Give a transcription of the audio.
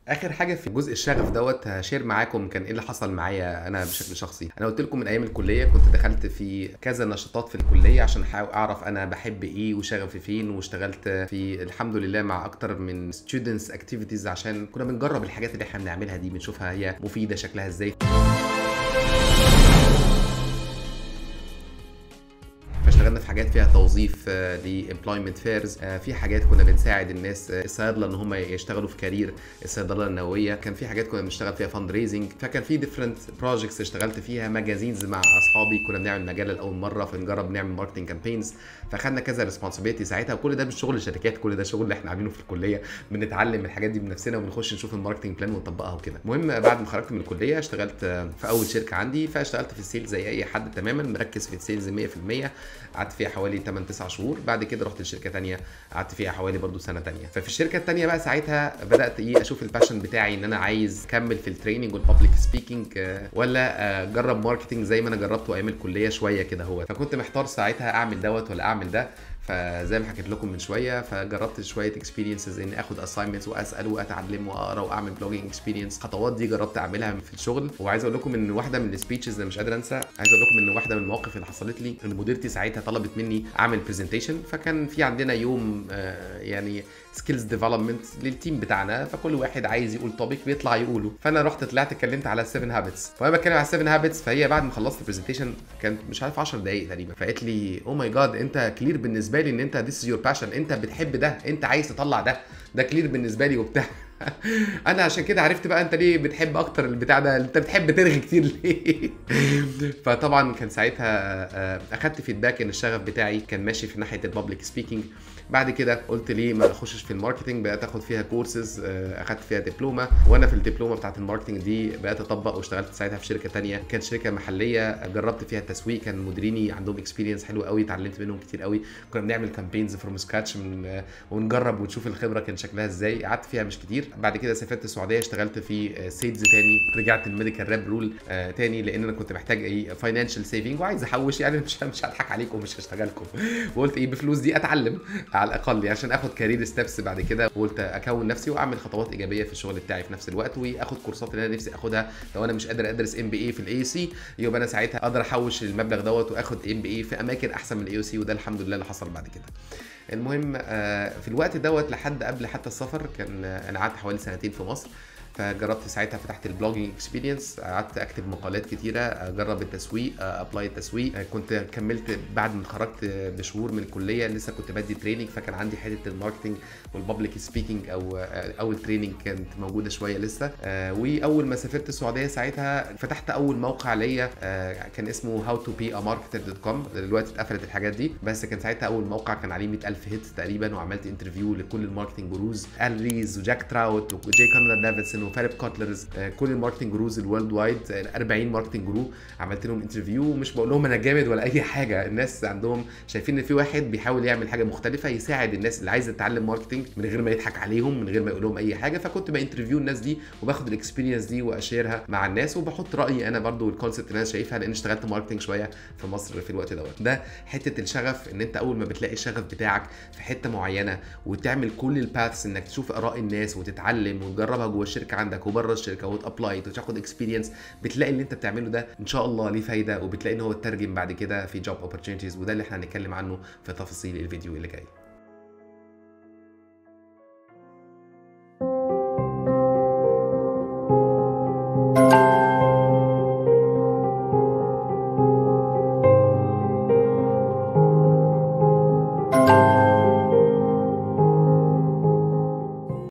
اخر حاجة في جزء الشغف دوت ه share معاكم كان ايه اللي حصل معايا انا بشكل شخصي. انا قلت لكم من ايام الكلية كنت دخلت في كذا نشاطات في الكلية عشان احاول اعرف انا بحب ايه وشغفي فين، واشتغلت في الحمد لله مع اكتر من students activities عشان كنا بنجرب الحاجات اللي احنا بنعملها دي، بنشوفها هي مفيدة شكلها ازاي. اشتغلنا في حاجات فيها توظيف ل employment fairs، في حاجات كنا بنساعد الناس الصيادله ان هم يشتغلوا في career الصيدله النووية، كان في حاجات كنا بنشتغل فيها fundraising، فكان في different projects اشتغلت فيها، magazines مع اصحابي كنا بنعمل مجلة لاول مرة فنجرب نعمل marketing campaigns، فخدنا كذا responsibility ساعتها. وكل ده مش شغل شركات، كل ده شغل اللي احنا عاملينه في الكلية، بنتعلم الحاجات دي بنفسنا وبنخش نشوف ال marketing plan ونطبقها وكده. المهم بعد ما خرجت من الكلية اشتغلت في اول شركة عندي، فاشتغلت في ال sales زي اي حد تماما، مركز في ال sales 100%، قعدت فيها حوالي 8 9 شهور. بعد كده رحت لشركة ثانية قعدت فيها حوالي برضو سنة ثانية. ففي الشركة الثانية بقى ساعتها بدات ايه اشوف ال passion بتاعي ان انا عايز اكمل في ال training وال public speaking ولا اجرب marketing زي ما انا جربته ايام الكلية شوية كده هو. فكنت محتار ساعتها اعمل دوت ولا اعمل ده. فزي ما حكيت لكم من شوية فجربت شوية experiences ان اخد assignments واسال واتعلم واقرا واعمل blogging experience. الخطوات دي جربت اعملها في الشغل. وعايز اقول لكم ان واحدة من ال speeches اللي مش قادر انسى، عايز اقول لكم ان واحدة من المواقف اللي حصلت لي ان مديرتي ساعتها طلبت مني اعمل presentation. فكان في عندنا يوم يعني skills development لل team بتاعنا، فكل واحد عايز يقول topic بيطلع يقوله. فانا رحت طلعت اتكلمت على 7 habits، فانا بتكلم على 7 habits، فهي بعد ما خلصت ال presentation كانت مش عارف 10 دقائق تقريبا، فقالت لي oh my God انت clear بالنسبة لي ان انت this is your passion، انت بتحب ده، انت عايز تطلع ده، ده clear بالنسبة لي وبتاع. انا عشان كده عرفت بقى انت ليه بتحب اكتر البتاع ده، انت بتحب ترغي كتير ليه. فطبعا كان ساعتها اخدت feedback ان الشغف بتاعي كان ماشي في ناحية ال public speaking. بعد كده قلت ليه ما اخشش في ال marketing، بقيت اخد فيها كورسز، اخدت فيها دبلومه، وانا في الدبلومه بتاعت ال marketing دي بقيت اطبق واشتغلت ساعتها في شركة ثانية كانت شركة محليه جربت فيها التسويق، كان مديريني عندهم experience حلو قوي، اتعلمت منهم كتير قوي. كنا بنعمل campaigns from scratch ونجرب ونشوف الخبرة كان شكلها ازاي. قعدت فيها مش كتير. بعد كده سافرت السعودية اشتغلت في sales تاني، رجعت ال medical rep role تاني لان انا كنت محتاج ايه financial saving وعايز احوش، يعني مش هضحك عليكم ومش هشتغلكم، وقلت ايه بفلوس دي اتعلم على الاقل يعني عشان اخد career steps بعد كده. وقلت اكون نفسي واعمل خطوات ايجابية في الشغل بتاعي في نفس الوقت، واخد كورسات اللي انا نفسي اخدها. لو انا مش قادر ادرس MBA في ال AUC يبقى انا ساعتها اقدر احوش المبلغ دوت واخد MBA في اماكن احسن من ال AUC، وده الحمد لله اللي حصل بعد كده. المهم في الوقت دوت لحد قبل حتى السفر كان انا قعدت حوالي سنتين في مصر، فجربت ساعتها فتحت ال blogging experience، قعدت اكتب مقالات كتيرة، اجرب التسويق، apply التسويق. كنت كملت بعد ما اتخرجت بشهور من الكلية لسه كنت بدي training، فكان عندي حتة ال marketing وال public speaking او اول training كانت موجودة شوية لسه. واول ما سافرت السعودية ساعتها فتحت اول موقع ليا كان اسمه how to be a marketer dot com. دلوقتي اتقفلت الحاجات دي، بس كان ساعتها اول موقع كان عليه 100,000 hit تقريبا، وعملت interview لكل ال marketing gurus، ال ريز وجاك تراوت وجاي كونراد دافيدسون وفيليب كوتلرز، كل ال marketing gurus ال worldwide، 40 marketing guru عملت لهم interview. ومش بقول لهم انا جامد ولا اي حاجة، الناس عندهم شايفين ان في واحد بيحاول يعمل حاجة مختلفة يساعد الناس اللي عايزه تتعلم marketing من غير ما يضحك عليهم، من غير ما يقول لهم اي حاجة. فكنت ب interview الناس دي وباخد ال experience دي واشيرها مع الناس، وبحط رايي انا برضو وال concept اللي انا شايفها، لان اشتغلت marketing شوية في مصر في الوقت دوت. ده حتة الشغف، ان انت اول ما بتلاقي الشغف بتاعك في حتة معينة وتعمل كل ال paths انك تشوف اراء الناس وتتعلم وتجربها جوه الشركة عندك وبره الشركة وت apply وتاخد experience، بتلاقي اللي انت بتعمله ده ان شاء الله ليه فايده، وبتلاقي ان هو اترجم بعد كده في job opportunities. وده اللي احنا هنتكلم عنه في تفاصيل الفيديو اللي جاي.